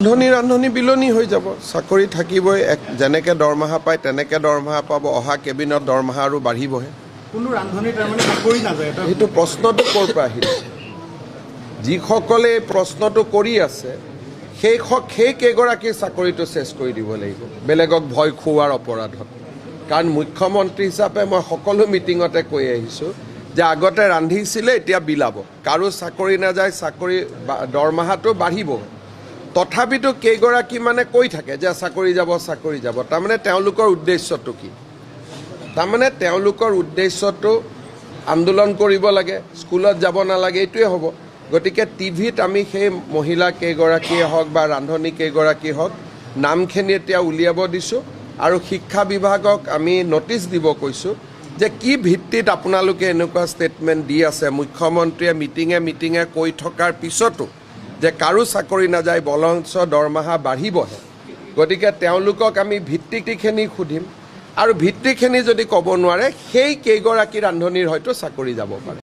ৰান্ধনি ৰান্ধনি বিলনি হৈ যাব, চাকৰি থাকিবই। এক যেনেকৈ দৰমহা পায় তেনেকৈ দৰমহা পাব। অহা কেবিনত দৰমহা আৰু বাঢ়িবহে। কোনো ৰান্ধনী তাৰমানে চাকৰি নাযায় এটা। সেইটো প্ৰশ্নটো ক'ৰ পৰা আহিলে? যিসকলে এই প্ৰশ্নটো কৰি আছে, সেই কেইগৰাকীৰ চাকৰিটো চেছ কৰি দিব লাগিব বেলেগক ভয় খুওৱাৰ অপৰাধত। কাৰণ মুখ্যমন্ত্ৰী হিচাপে মই সকলো মিটিঙতে কৈ আহিছোঁ যে আগতে ৰান্ধিছিলে, এতিয়া বিলাব। কাৰো চাকৰি নাযায়, চাকৰি দৰমহাটো বাঢ়িব। তথাপিতো কেইগৰাকী মানে কৈ থাকে যে চাকৰি যাব, চাকৰি যাব। তাৰমানে তেওঁলোকৰ উদ্দেশ্যটো কি? তাৰমানে তেওঁলোকৰ উদ্দেশ্যটো আন্দোলন কৰিব লাগে, স্কুলত যাব নালাগে, এইটোৱে হ'ব। গতিকে টিভিত আমি সেই মহিলা কেইগৰাকীয়ে হওক বা ৰান্ধনী কেইগৰাকী হওক, নামখিনি এতিয়া উলিয়াব দিছোঁ আৰু শিক্ষা বিভাগক আমি ন'টিচ দিব কৈছোঁ যে কি ভিত্তিত আপোনালোকে এনেকুৱা ষ্টেটমেণ্ট দি আছে। মুখ্যমন্ত্ৰীয়ে মিটিঙে মিটিঙে কৈ থকাৰ পিছতো যে কাৰো চাকৰি নাযায়, বৰঞ্চ দৰমহা বাঢ়িবহে। গতিকে তেওঁলোকক আমি ভিত্তিখিনি সুধিম আৰু ভিত্তিখিনি যদি ক'ব নোৱাৰে, সেই কেইগৰাকী ৰান্ধনীৰ হয়তো চাকৰি যাব পাৰে।